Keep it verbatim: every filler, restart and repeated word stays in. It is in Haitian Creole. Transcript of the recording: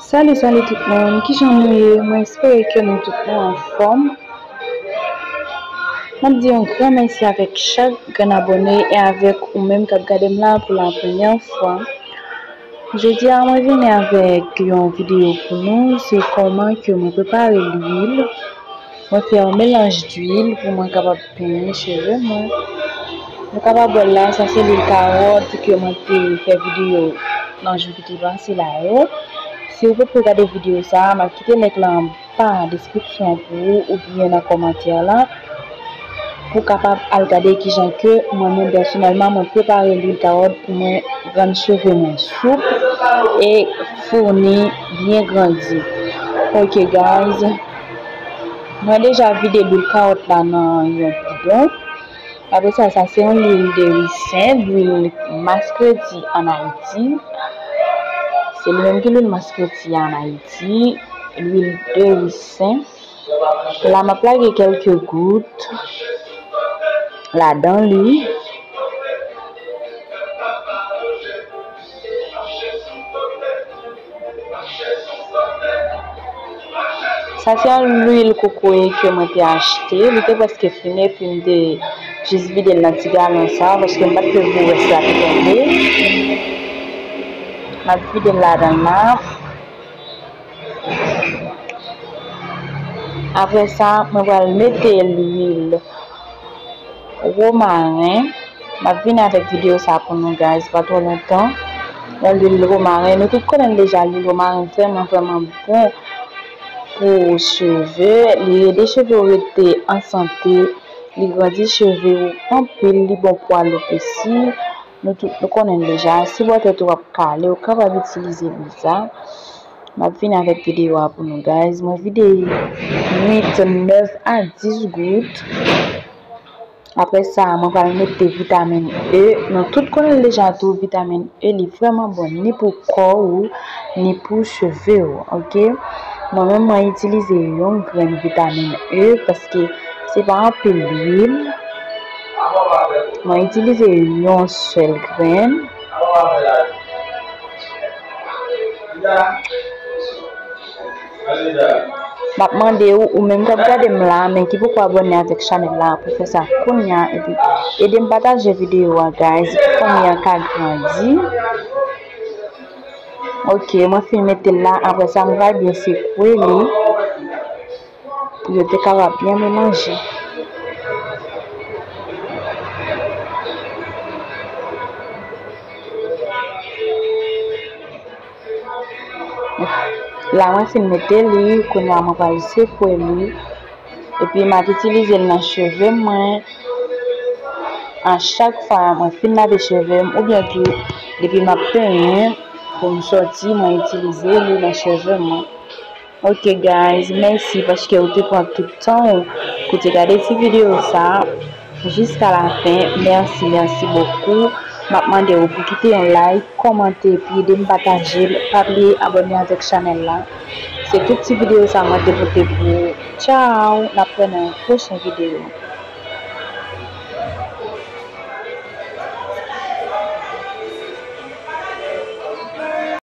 Salut, salut tout moun, kijan nou ye? Mwen espere ke nou tout nou anfòm. M ap di yon gran mèsi avèk chak grenn abòne e avèk ou menm k ap gade m la pou la premyè fwa. Jodi a, mwen vini avèk yon videyo pou nou, se kòman ke mwen prepare lwil. Mwen fè yon melanj dwil pou mwen kapab penyen cheve mwen. Nou kapab wè l la, sa se lwil kawòt ke mwen te fè videyo nan jou ki te pase la yo. Si ou potko gade videyo sa a, m ap kite link la anba deskripsyon an pou ou oubyen nan kòmantè la pou w kapab al gade kijan ke mwen menm pèsonèlman mwen prepare lwil kawòt pou mwen rann cheve mwen soup e founi byen grandi. Ok guys, mwen deja vide lwil kawòt la nan yon bidon. Apre sa, sa se yon lwil de riz sen, lwil maskreti ann Ayiti. Se li menm ki lwil maskreti a ann Ayiti, lwil de riz sen. La, m ap lage kèlke gout ladan li. Sa se yon lwil kokoye ke mwen te achte. Li te prèske fini, epi m te jis vide l nan ti galon sa, paske m pa t vle pou rès la te tonbe. M ap vide l ladan l la. Apre sa, mwen pral mete lwil womaren. M ap vin avèk videyo sa pou nou, guys, pa twò lontan. Yon lwil womaren, nou tout konnen l deja, lwil womaren vrèman, vrèman bon pou cheve. Li ede cheve w rete an sante, li grandi cheve w anpil, li bon pou alopesi. Nou tout nou konnen l deja. Si bò tèt ou ap kale, ou kapab itilize lwil sa. M ap vin avèk videyo a pou nou, guys. Mwen vide uit, nèf a dis gout. Apre sa, mwen pral mete vitamin E. Nou tout konnen l deja tou, vitamin E, li vrèman bon ni pou kò ou, ni pou cheve w, ok? Mwen menm, mwen itilize yon grenn vitamin E paske se pa anpil lwil. Mwen itilize yon sèl grenn. M ap mande w, ou menm k ap gade m la, men ki poko abòne avèk chanèl la, pou fè sa kounye a, epi ede m pataje videyo a, guys, pou fanmi an ka grandi. Ok, mwen fin mete l la, apre sa, mwen pral byen sekwe li, pou yo te kapab byen melanje. La, mwen fin mete li, kounye a mwen pral sekwe li. Epi m ap itilize l nan cheve mwen. A chak fwa mwen fin lave cheve m, oubyen tou, depi m ap penyen, pou m sòti, mwen itilize li nan cheve mwen. Ok guys, mèsi paske ou te pran tout tan ou pou te gade ti videyo sa jiska la fen. Mèsi, mèsi bokou. M ap mande w pou kite yon like, kòmante, epi ede m pataje l. Pa bliye abòne avèk chanèl la. Se tout ti videyo sa mwen te pote pou ou. Tchao, n ap wè nan yon pwochen videyo.